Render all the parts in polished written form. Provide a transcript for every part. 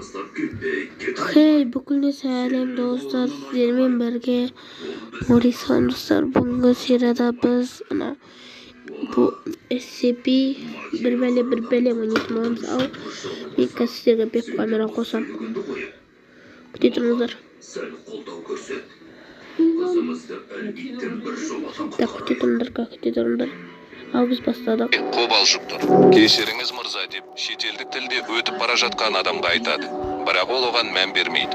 Хей, бүкіліне сәлем, достар! Сіздермен бірге Морисон. Достар, бүгінгі серияда біз ана бұл SCP бір бәле, бір бәле ойнайтын боламыз. Ал мен қазір сіздерге веб камера қосамын, күте тұрыңыздар. Сәл қолдау көрсет. Қызымызды індеттен бір жолата Так, күте тұрыңдар, күте тұрыңдар. Ал біз бастадық. Қобалжып тұр. «Кешіріңіз, мырза», – деп шетелдік тілде өтіп бара жатқан адамға айтады, бірақ ол оған мән бермейді.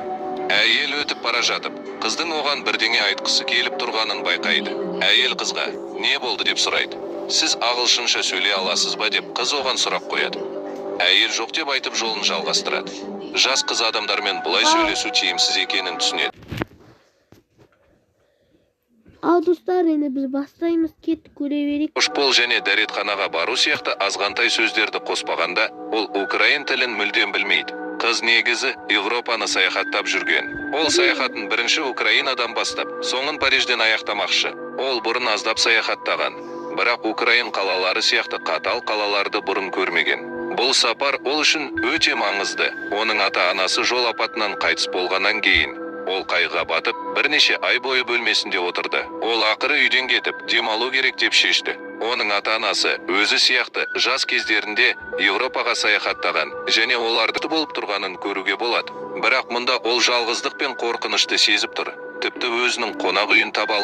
Әйел өтіп бара жатып, қыздың оған бірдеңе айтқысы келіп тұрғанын байқайды. Әйел қызға «Не болды?» деп сұрайды. «Сіз ағылшынша сөйлей аласыз ба?» деп қыз оған сұрақ қояды. Әйел «Жоқ» деп айтып, жолын жалғастырады. Жас қыз адамдармен бұлай сөйлесу тиімсіз екенін түсінеді. Ал, достар, енді біз бастаймыз. Кеттік, көре берейік. Қош бол және дәретханаға бару сияқты азғантай сөздерді қоспағанда, ол украин тілін мүлдем білмейді. Қыз негізі Европаны саяхаттап жүрген. Ол саяхатын бірінші Украинадан бастап, соңын Парижден аяқтамақшы. Ол бұрын аздап саяхаттаған, бірақ украин қалалары сияқты қатал қалаларды бұрын көрмеген. Бұл сапар ол үшін өте маңызды. Оның ата анасы жол апатынан қайтыс болғаннан кейін ол қайғыға батып, бірнеше ай бойы бөлмесінде отырды. Ол ақыры үйден кетіп, демалу керек деп шешті. Оның ата анасы өзі сияқты жас кездерінде Европаға саяхаттаған және оларды болып тұрғанын көруге болады. Бірақ мұнда ол жалғыздық пен қорқынышты сезіп тұр, тіпті өзінің қонақ үйін таба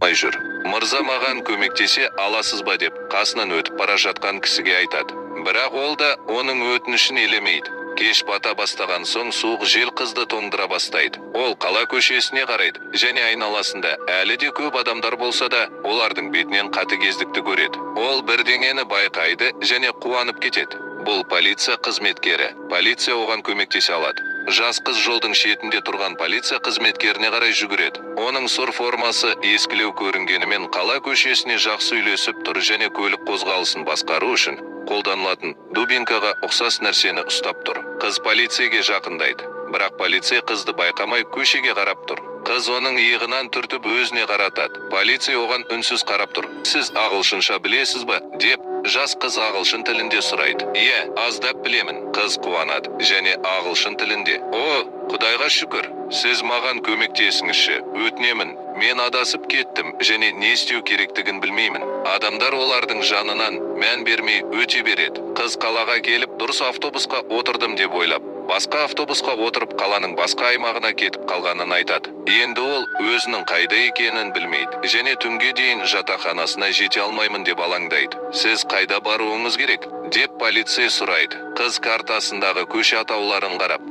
алмай жүр. «Мырза, маған көмектесе аласыз ба?» деп қасынан өтіп бара жатқан кісіге айтады, бірақ ол да оның өтінішін елемейді. Кеш бата бастаған соң, суық жел қызды тоңдыра бастайды. Ол қала көшесіне қарайды және айналасында әлі де көп адамдар болса да, олардың бетінен қатыгездікті көреді. Ол бірдеңені байқайды және қуанып кетеді. Бұл полиция қызметкері. Полиция оған көмектесе алады. Жас қыз жолдың шетінде тұрған полиция қызметкеріне қарай жүгіреді. Оның сұр формасы ескілеу көрінгенімен, қала көшесіне жақсы үйлесіп тұр және көлік қозғалысын басқару үшін қолданылатын дубинкаға ұқсас нәрсені ұстап тұр. Қыз полицейге жақындайды, бірақ полицей қызды байқамай, көшеге қарап тұр. Қыз оның иығынан түртіп, өзіне қаратады. Полицей оған үнсіз қарап тұр. «Сіз ағылшынша білесіз ба?» деп жас қыз ағылшын тілінде сұрайды. «Иә, аздап білемін». Қыз қуанады және ағылшын тілінде: «О, құдайға шүкір! Сіз маған көмектесіңізші, өтінемін. Мен адасып кеттім және не істеу керектігін білмеймін». Адамдар олардың жанынан мән бермей өте береді. Қыз қалаға келіп, дұрыс автобусқа отырдым деп ойлап, басқа автобусқа отырып, қаланың басқа аймағына кетіп қалғанын айтады. Енді ол өзінің қайда екенін білмейді және түнге дейін жатақханасына жете алмаймын деп алаңдайды. «Сіз қайда баруыңыз керек?» деп полицей сұрайды. Қыз картасындағы көше атауларын қарап,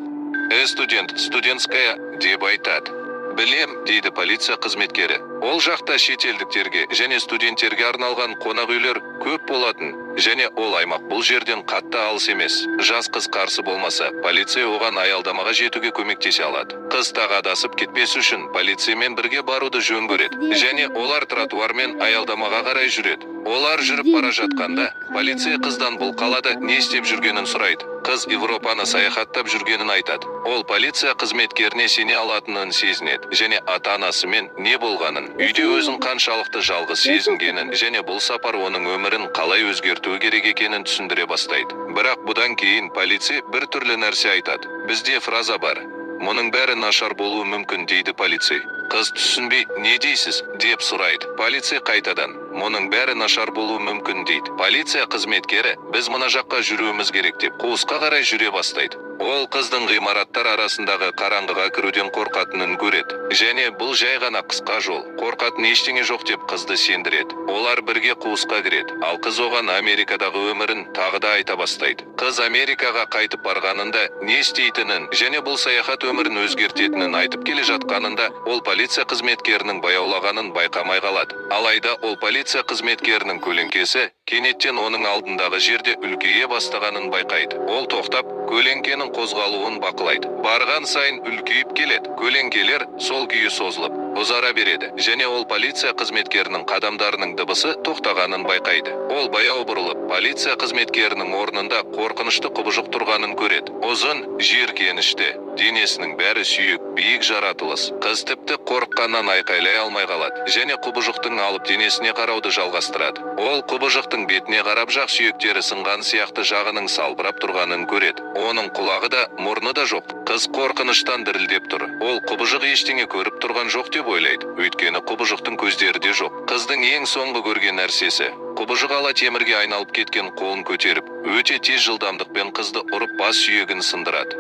«Студент, Студентская» деп айтады. «Білем», – дейді полиция қызметкері. Ол жақта шетелдіктерге және студенттерге арналған қонақ үйлер көп болатын және ол аймақ бұл жерден қатты алыс емес. Жас қыз қарсы болмаса, полиция оған аялдамаға жетуге көмектесе алады. Қыз тағы адасып кетпес үшін полициямен бірге баруды жөн көреді және олар тротуармен аялдамаға қарай жүреді. Олар жүріп бара жатқанда, полиция қыздан бұл қалада не істеп жүргенін сұрайды. Қыз Европаны саяхаттап жүргенін айтады. Ол полиция қызметкеріне сене алатынын сезінеді және ата анасымен не болғанын, үйде өзін қаншалықты жалғыз сезінгенін және бұл сапар оның өмірін қалай өзгертуі керек екенін түсіндіре бастайды. Бірақ бұдан кейін полиция бір түрлі нәрсе айтады. «Бізде фраза бар: мұның бәрі нашар болуы мүмкін», – дейді полицей. Қыз түсінбей, «Не дейсіз?» деп сұрайды. Полицей қайтадан «Мұның бәрі нашар болуы мүмкін» дейді. Полиция қызметкері «Біз мына жаққа жүруіміз керек» деп, қуысқа қарай жүре бастайды. Ол қыздың ғимараттар арасындағы қараңғыға кіруден қорқатынын көреді және «Бұл жай ғана қысқа жол, қорқатын ештеңе жоқ» деп қызды сендіреді. Олар бірге қуысқа кіреді, ал қыз оған Америкадағы өмірін тағы да айта бастайды. Қыз Америкаға қайтып барғанында не істейтінін және бұл саяхат өмірін өзгертетінін айтып келе жатқанында, ол полиция қызметкерінің баяулағанын байқамай қалады. Алайда ол полиция қызметкерінің көлеңкесі кенеттен оның алдындағы жерде үлкейе бастағанын байқайды. Ол тоқтап, көлеңкенің қозғалуын бақылайды. Барған сайын үлкейіп келеді. Көлеңкелер сол күйі созылып, ұзара береді және ол полиция қызметкерінің қадамдарының дыбысы тоқтағанын байқайды. Ол баяу бұрылып, полиция қызметкерінің орнында қорқынышты құбыжық тұрғанын көреді. Ұзын, жиіркенішті, денесінің бәрі сүйек. Биік жаратылыс. Қыз тіпті қорыққаннан айқайлай алмай қалады және құбыжықтың алып денесіне қарауды жалғастырады. Ол құбыжықтың бетіне қарап, жақ сүйектері сынған сияқты, жағының салбырап тұрғанын көреді. Оның құлағы да, мұрны да жоқ. Қыз қорқыныштан дірілдеп тұр. Ол құбыжық ештеңе көріп тұрған жоқ деп ойлайды, өйткені құбыжықтың көздері де жоқ. Қыздың ең соңғы көрген нәрсесі: құбыжық ала темірге айналып кеткен қолын көтеріп, өте тез жылдамдықпен қызды ұрып, бас сүйегін сындырады.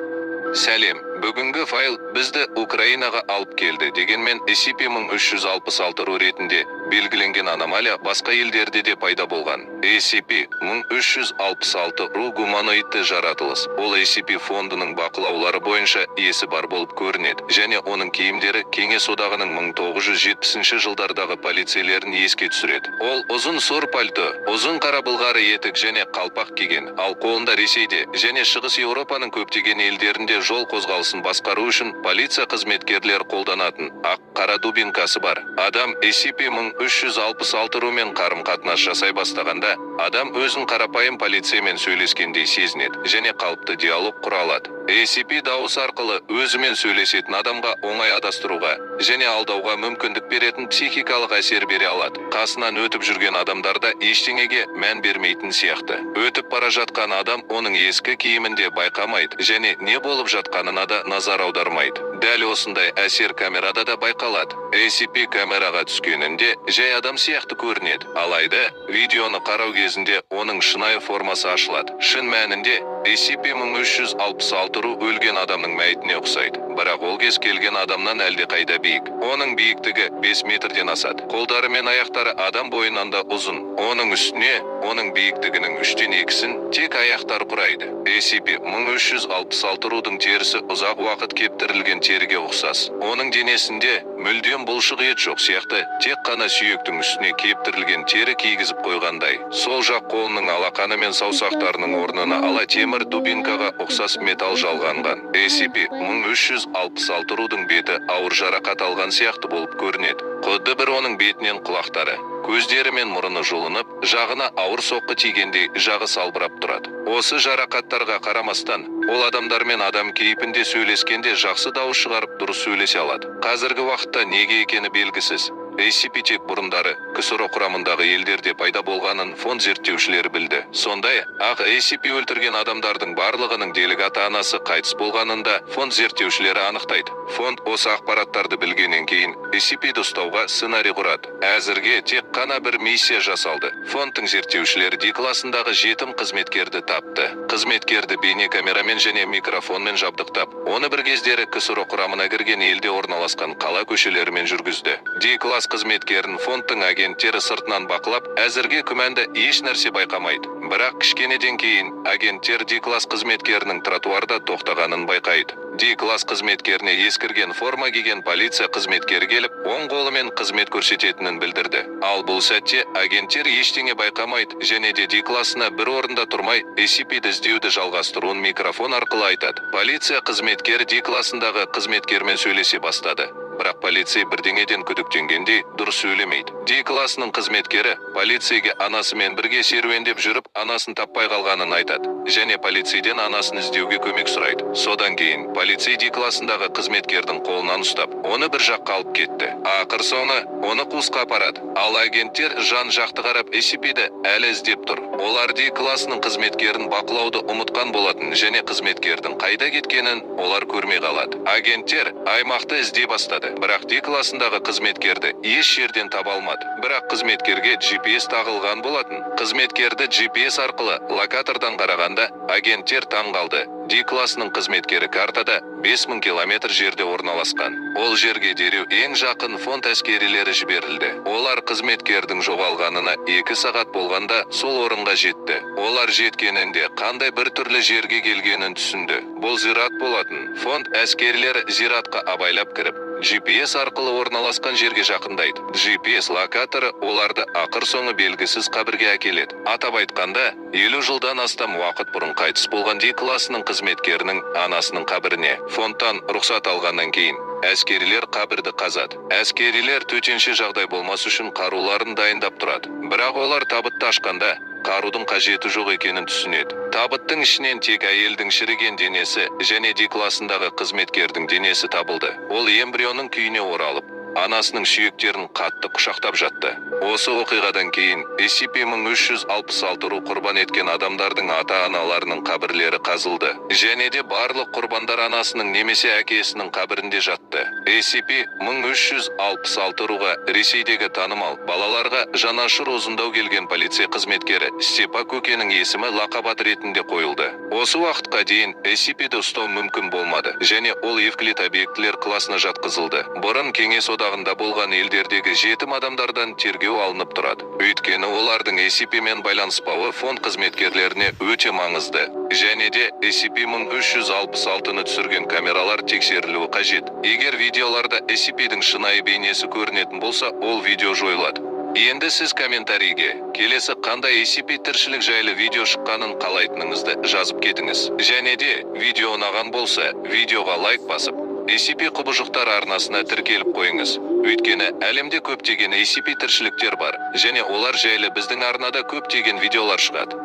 Сәлем! Бүгінгі файл бізді Украинаға алып келді. Дегенмен SCP-1366 RU ретінде белгіленген аномалия басқа елдерде де пайда болған. SCP-1366 RU гуманоидті жаратылыс. Ол SCP фондының бақылаулары бойынша есі бар болып көрінеді және оның киімдері Кеңес Одағының 1970 жылдардағы полицейлерін еске түсіреді. Ол ұзын сұр пальто, ұзын қара былғары етік және қалпақ киген, ал қолында Ресейде және Шығыс Еуропаның көптеген елдерінде жол қозғалысын басқару үшін полиция қызметкерлері қолданатын ақ қара дубинкасы бар. Адам SCP-1366 RU-мен қарым-қатынас жасай бастағанда, адам өзін қарапайым полицеймен сөйлескендей сезінеді және қалыпты диалог құра алады. SCP дауыс арқылы өзімен сөйлесетін адамға оңай адастыруға және алдауға мүмкіндік беретін психикалық әсер бере алады. Қасынан өтіп жүрген адамдарда ештеңеге мән бермейтін сияқты. Өтіп бара жатқан адам оның ескі киімін де байқамайды және не болып жатқанына да назар аудармайды. Дәл осындай әсер камерада да байқалады. SCP камераға түскенінде жай адам сияқты көрінеді. Алайда видеоны қарау кезінде оның шынайы формасы ашылады. Шын мәнінде SCP-1366 RU өлген адамның мәйітіне ұқсайды. Бірақ ол кез келген адамнан әлдеқайда биік. Оның биіктігі 5 метрден асады. Қолдары мен аяқтары адам бойынан да ұзын. Оның үстіне оның биіктігінің 2/3-ін тек аяқтар құрайды. SCP-1366 RU-дың терісі ұзақ уақыт кептірілген теріге ұқсас. Оның денесінде мүлдем бұлшық ет жоқ сияқты, тек қана сүйектің үстіне кептірілген тері кигізіп қойғандай. Сол жақ қолының алақаны мен саусақтарының орнына ала темір дубинкаға ұқсас металл жалғанған. SCP-1366 RU-дың беті ауыр жарақат алған сияқты болып көрінеді. Құдды бір оның бетінен құлақтары, көздері мен мұрыны жұлынып, жағына ауыр соққы тигендей жағы салбырап тұрады. Осы жарақаттарға қарамастан, ол адамдармен адам кейпінде сөйлескенде жақсы дауыс шығарып, дұрыс сөйлесе алады. Қазіргі уақытта неге екені белгісіз, SCP тек бұрындары КСРО құрамындағы елдерде пайда болғанын фонд зерттеушілері білді. Сондай ақ SCP өлтірген адамдардың барлығының делік ата-анасы қайтыс болғанын да фонд зерттеушілері анықтайды. Фонд осы ақпараттарды білгеннен кейін SCP-ді ұстауға сценарий құрады. Әзірге тек қана бір миссия жасалды. Фондтың зерттеушілері Д классындағы жетім қызметкерді тапты. Қызметкерді бейне камерамен және микрофонмен жабдықтап, оны бір кездері КСРО құрамына кірген елде орналасқан қала көшелерімен жүргізді. Д класс қызметкерін фондтың агенттері сыртынан бақылап, әзірге күмәнді еш нәрсе байқамайды. Бірақ кішкенеден кейін агенттер Д класс қызметкерінің тротуарда тоқтағанын байқайды. Д класс қызметкеріне ескірген форма киген полиция қызметкері келіп, оң қолымен қызмет көрсететінін білдірді. Ал бұл сәтте агенттер ештеңе байқамайды және де Д классына бір орында тұрмай SCP-ді іздеуді жалғастыруын микрофон арқылы айтады. Полиция қызметкері Д классындағы қызметкермен сөйлесе бастады. Бірақ полицей бірдеңеден күдіктенгендей дұрыс сөйлемейді. Д классының қызметкері полицейге анасымен бірге серуендеп жүріп, анасын таппай қалғанын айтады және полицейден анасын іздеуге көмек сұрайды. Содан кейін полицей Д классындағы қызметкердің қолынан ұстап, оны бір жаққа алып кетті. Ақыр соңы оны қуысқа апарады. Ал агенттер жан жақты қарап, SCP-ді әлі іздеп тұр. Олар Д классының қызметкерін бақылауды ұмытқан болатын және қызметкердің қайда кеткенін олар көрмей қалады. Агенттер аймақты іздей бастады, бірақ Д классындағы қызметкерді еш жерден таба алмады. Бірақ қызметкерге GPS тағылған болатын. Қызметкерді GPS арқылы локатордан қарағанда, агенттер таң қалды. Д классының қызметкері картада 5000 километр жерде орналасқан. Ол жерге дереу ең жақын фонд әскерилері жіберілді. Олар қызметкердің жоғалғанына 2 сағат болғанда сол орынға жетті. Олар жеткенінде қандай бір түрлі жерге келгенін түсінді. Бұл зират болатын. Фонд әскерилері зиратқа абайлап кіріп, GPS арқылы орналасқан жерге жақындайды. GPS локаторы оларды ақыр соңы белгісіз қабірге әкеледі. Атап айтқанда, 50 жылдан астам уақыт бұрын қайтыс болған Д классының қызметкерінің анасының қабіріне. Фондтан рұқсат алғаннан кейін әскерилер қабірді қазады. Әскерилер төтенше жағдай болмас үшін қаруларын дайындап тұрады. Бірақ олар табытты ашқанда қарудың қажеті жоқ екенін түсінеді. Табыттың ішінен тек әйелдің шіріген денесі және Д класындағы қызметкердің денесі табылды. Ол эмбрионның күйіне оралып, анасының сүйектерін қатты құшақтап жатты. Осы оқиғадан кейін SCP-1366 RU құрбан еткен адамдардың ата-аналарының қабірлері қазылды. Және де барлық құрбандар анасының немесе әкесінің қабірінде жатты. SCP-1366 RU-ға Ресейдегі танымал, балаларға жанашыр, ұзындау келген полиция қызметкері Степа Көкенің есімі лақап ат ретінде қойылды. Осы уақытқа дейін SCP-ді ұстау мүмкін болмады және ол Евклид объектілер класына жатқызылды. Бұрын Кеңес Одағында болған елдердегі жетім адамдардан тергеу алынып тұрады. Өйткені олардың SCP-мен байланыспауы фонд қызметкерлеріне өте маңызды. Және де SCP-1366-ны түсірген камералар тексерілуі қажет. Егер видеоларда SCP-дің шынайы бейнесі көрінетін болса, ол видео жойылады. Енді сіз комментарийге келесі қандай SCP тіршілік жайлы видео шыққанын қалайтыныңызды жазып кетіңіз. Және де видео ұнаған болса, видеоға лайк басып, SCP құбыжықтар арнасына тіркеліп қойыңыз. Өйткені әлемде көптеген SCP тіршіліктер бар және олар жайлы біздің арнада көптеген видеолар шығады.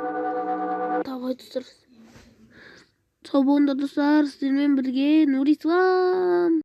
Давай, достар. Сау болыңдар, достар. Сіздермен бірге Нұрислам.